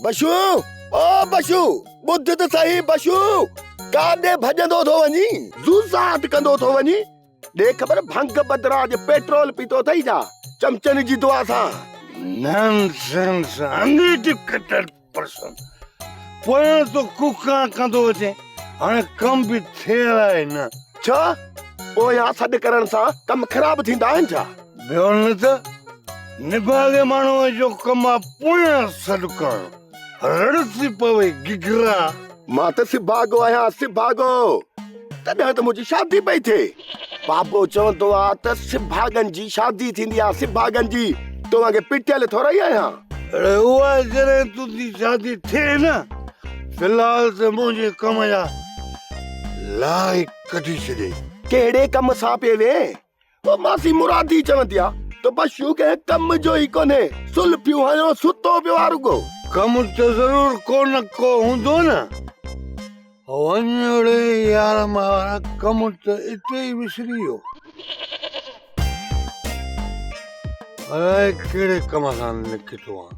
بشو! او بشو! ٻڌ ته سهي بشو! ڪاڏي ڀڄندو ٿو وڃين؟ زوزاٽ ڪندو ٿو وڃين؟ ڏي خبر ڀنگ بدران اڄ پيٽرول پيتو اٿئي ڇا؟ چمچن جي دعا سان. نانسينس انيڊيوڪيٽيڊ پرسن پويان تو ڪوڪان ڪندو اچين هاڻي ڪم به ٿيل آهي نه. ڇا؟ پويان سڏ ڪرڻ سان ڪم خراب ٿيندا آهن ڇا؟ ٻيو نه ته نڀاڳي ماڻهوء جو ڪم آ پويان سڏ ڪرڻ. رڙ ٿي پوي گگرا. مان ته سڀاڳو آهيان سڀاڳو. تڏهن ته منهنجي شادي پئي ٿئي. بابو چوندو آ ته سڀاڳن جي شادي ٿيندي آ سڀاڳن جي. تو وانگي پٽيل ٿورئي آهيان. اڙي اها جڏهن تنهنجي شادي ٿئي نه. في الحال ته منهنجي ڪم جا لاهي ڪڍي ڇڏيئي. ڪهڙي ڪم سان پئي وين؟ پوء ماسي مرادي چوندي آ ته بشو ڪنهن ڪم جو ئي ڪونهي، سلفيون هنيو ستو پيو آ رڳو. ڪم ته ضرور ڪو نه ڪو هوندو نه. وڃ اڙي يار مارا ڪم ته اتي ئي وسري ويو. الائي ڪهڙي ڪم سان نڪتو آن.